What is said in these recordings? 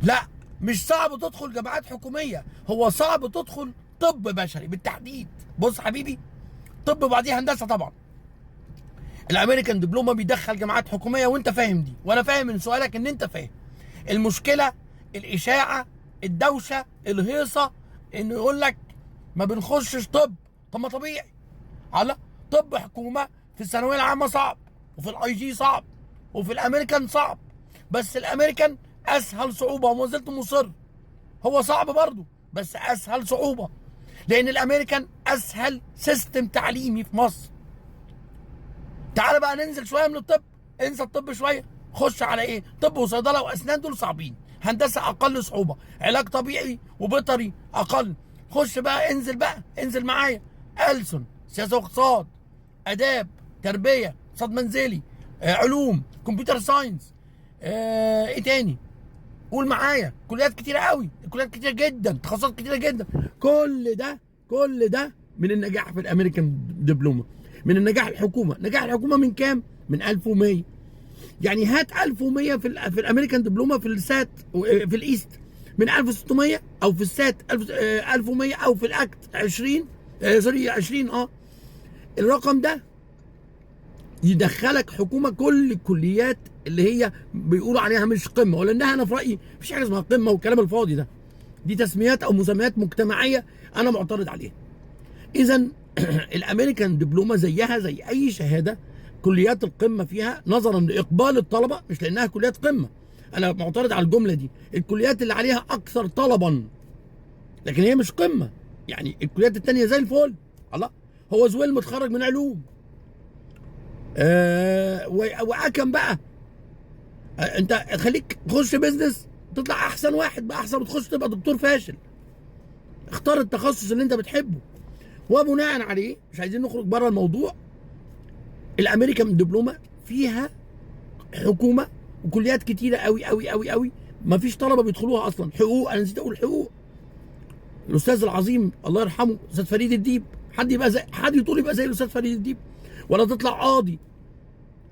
لا، مش صعب تدخل جامعات حكومية، هو صعب تدخل طب بشري بالتحديد. بص حبيبي، طب وبعديه هندسة طبعا. الامريكان دبلومه بيدخل جامعات حكومية، وانت فاهم دي، وانا فاهم من سؤالك ان انت فاهم. المشكلة الاشاعة، الدوشة، الهيصه، انه يقول لك ما بنخشش طب. طب ما طبيعي، على طب حكومة في الثانوية العامة صعب، وفي ال IG صعب، وفي الامريكان صعب، بس الامريكان اسهل صعوبة، وما زلت مصر هو صعب برضه بس اسهل صعوبة، لان الامريكان اسهل system تعليمي في مصر. تعال بقى ننزل شوية من الطب، انسى الطب شوية، خش على ايه؟ طب وصيدله واسنان دول صعبين، هندسة اقل صعوبة، علاج طبيعي وبيطري اقل. خش بقى، انزل بقى، انزل معايا، ألسن، سياسة واقتصاد، اداب، تربيه، اقتصاد منزلي، علوم، computer science، ايه تاني؟ قول معايا، كليات كتيرة قوي، كليات كتيرة جدا، تخصصات كتيرة جدا. كل ده، كل ده من النجاح في الامريكان دبلومه، من النجاح الحكومة. نجاح الحكومة من كام؟ من 1100. يعني هات 1100 في الامريكان دبلومه في ال SAT، في ال EST من 1600، او في ال SAT 1100، او في ال ACT 20، sorry 20. الرقم ده يدخلك حكومة كل الكليات اللي هي بيقولوا عليها مش قمة، ولانها انا في رايي مفيش حاجة اسمها قمة والكلام الفاضي ده، دي تسميات او مسميات مجتمعية انا معترض عليها. اذا الامريكان دبلومه زيها زي اي شهادة، كليات القمه فيها نظرا لاقبال الطلبة، مش لانها كليات قمة، انا معترض على الجملة دي، الكليات اللي عليها اكثر طلبا، لكن هي مش قمة. يعني الكليات التانية زي الفل. الله، هو زويل متخرج من علوم، واكم بقى، انت خليك خش business تطلع احسن واحد بقى، احسن ما تخش تبقى دكتور فاشل. اختار التخصص اللي انت بتحبه، وبناء عليه مش عايزين نخرج بره الموضوع. الامريكان دبلومه فيها حكومة وكليات كتيرة قوي قوي قوي قوي، ما فيش طلبه بيدخلوها اصلا. حقوق، انا نسيت اقول حقوق، الاستاذ العظيم الله يرحمه استاذ فريد الديب، حد يبقى زي حد يطول يبقى زي الاستاذ فريد الديب، ولا تطلع قاضي.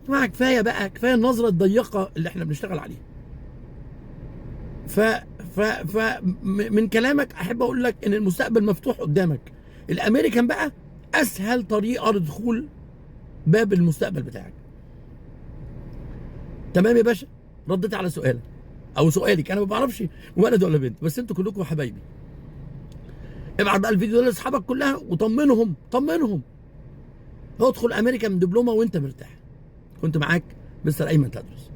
يا جماعة كفاية بقى، كفاية النظرة الضيقه اللي احنا بنشتغل عليها. ف ف ف من كلامك احب اقول لك ان المستقبل مفتوح قدامك. الامريكان بقى اسهل طريقه لدخول باب المستقبل بتاعك. تمام يا باشا، رديت على سؤالك او سؤالك، انا ما بعرفش ولد ولا بنت، بس انتوا كلكم حبايبي. ابعت بقى الفيديو ده لاصحابك كلها وطمنهم، طمنهم. ادخل امريكان دبلومه وانت مرتاح. كنت معاك مستر ايمن تدرس.